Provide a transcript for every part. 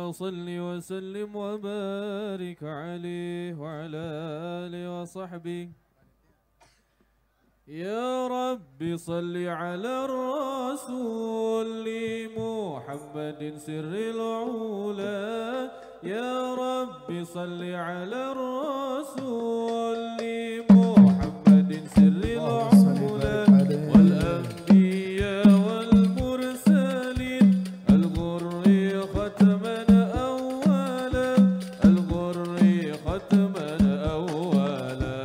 اللهم صل وسلم وبارك عليه وعلى آله وصحبه. يا رب صل على الرسول محمد سر العلا. يا رب صل على الرسول محمد سر العلا والأنبياء والمرسلين الغر ختما أولا الغر ختما أولا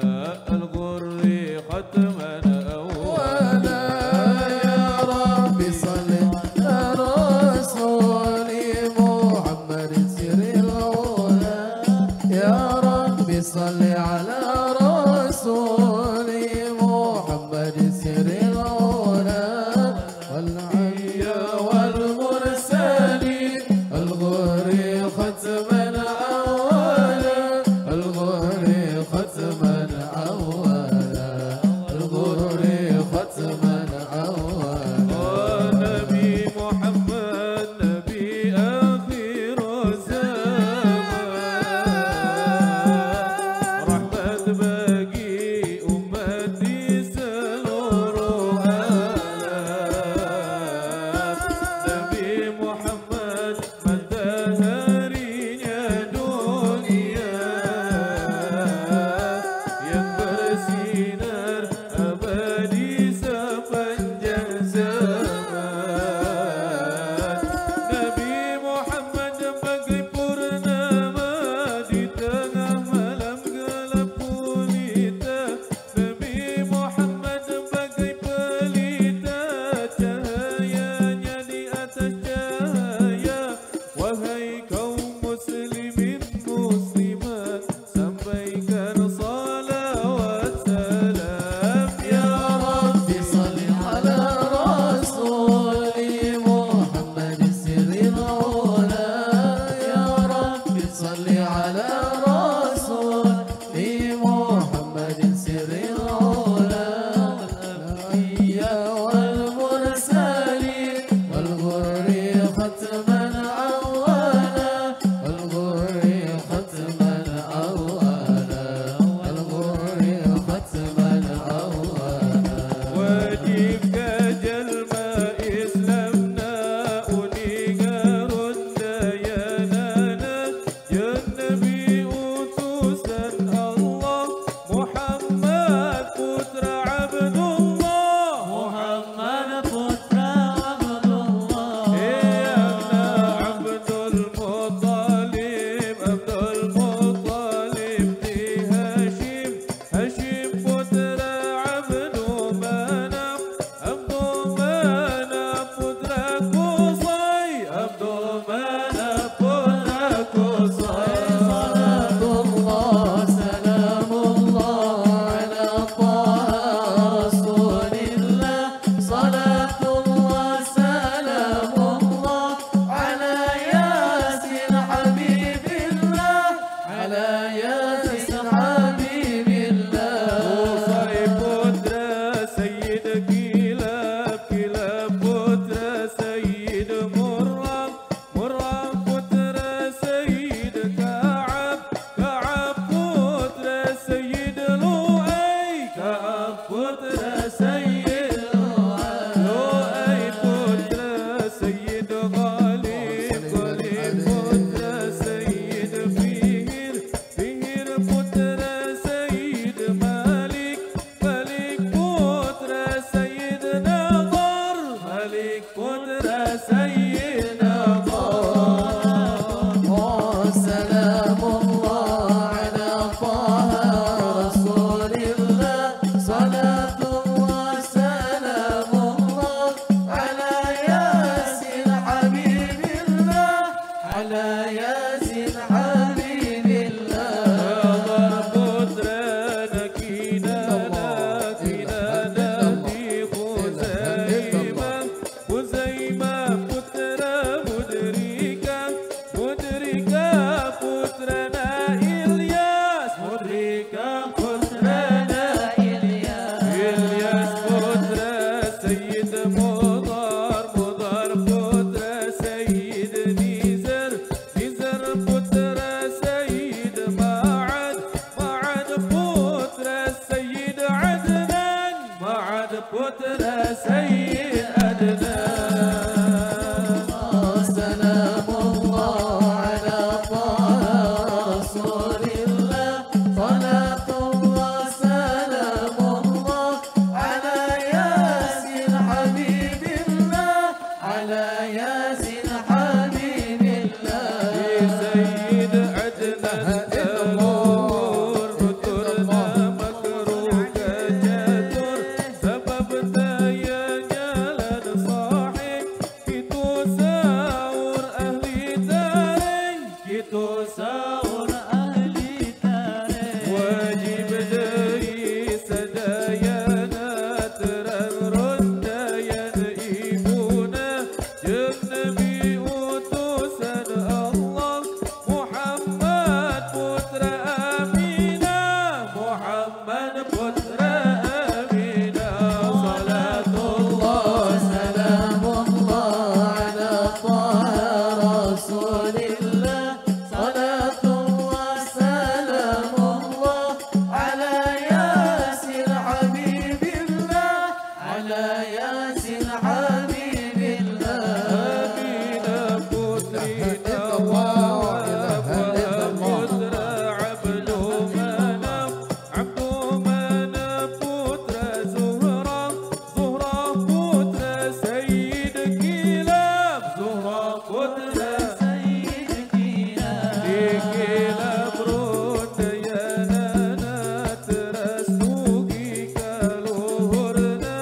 الغر ختما أولا. يا رب صل على الرسول محمد سر العلا. يا رب صل على رسول محمد سر العلا والأنبياء والمرسلين الغر ختما أولا الغر ختما أولا الغر ختما أولا. نبي محمد نبي آخر الزمان رحمة bagi umat di seluruh alam. Nabi Muhammad mataharinya dunia yang bersinar abadi sepanjang zaman. Nabi Muhammad bagai purnama di tengah malam gelap gulita. Nabi Muhammad bagai pelita cahayanya di atas cahaya. Wahai kaum muslimin muslimat sampaikan salawat salam. Ya رب صل على رسول محمد سر العلا. يا رب صل على رسول محمد سر العلا والأنبياء والمرسلين والغر ختما أولا والغر ختما أولا والغر ختما أولا. Wajib kajalma Islamna unigarun dayanana ya Nabi utusan Allah Muhammad putra Abdullah Muhammad putra Abdullah. Eyangna Abdul Muttalib Abdul Muttalib di Hashim Hashim putra Abdu Manaf Abdu Manaf putra Qusay Abdu Manaf putra Qusay. Salatullah salamullah ala Taha Rasulillah. Salatullah salamullah ala Yasin Habibillah ala Yasin Habibillah. Qusay putra Sayyid Kilab Kilab putra Sayyid Murrah Murrah putra Sayyid Ka'ab Ka'ab putra Sayyid Lu'ay Ka'ab putra Sayyid Lu'ay putra Sayyid Ghalib Ghalib putra Sayyid Fihir Fihir putra Sayyid Malik Malik putra Sayyid Putra Sayyid Adnan. سلام الله على طه رسول الله، صلاة الله سلام الله على ياسين حبيب الله، على ياسين حبيب الله. سيد عدنان تلور بترنا مكروه جاتور سبب تايا jalan sahih itu sahur ahli taring itu sahur ahli taring wajib dari sadayana terang rondayan ibuna jeung Nabi utusan Allah Muhammad putra Aminah, Muhammad putra Aminah. Salatullah salamullah ala طه rasulillah, salatullah salamullah ala yasin habibillah, ala yasin habibillah. Aminah putri Nawaf putra Abdu Manaf, Abdu Manaf putra Zuhra, Zuhra putra Sayyid Kilab, Zuhra putra Sayyid Kilab. Kilab rodayanana teras dugi kaluhurna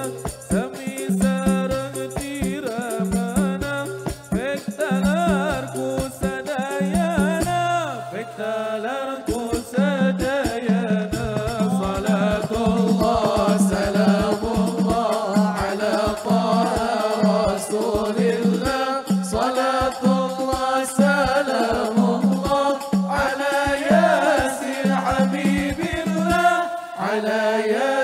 sami sareng tiramana pektalar ku sadayana, pektalar ku sadayana. Salatullah salamullah ala طه rasulillah, salatullah salamullah ala yasin habibillah, ala yasin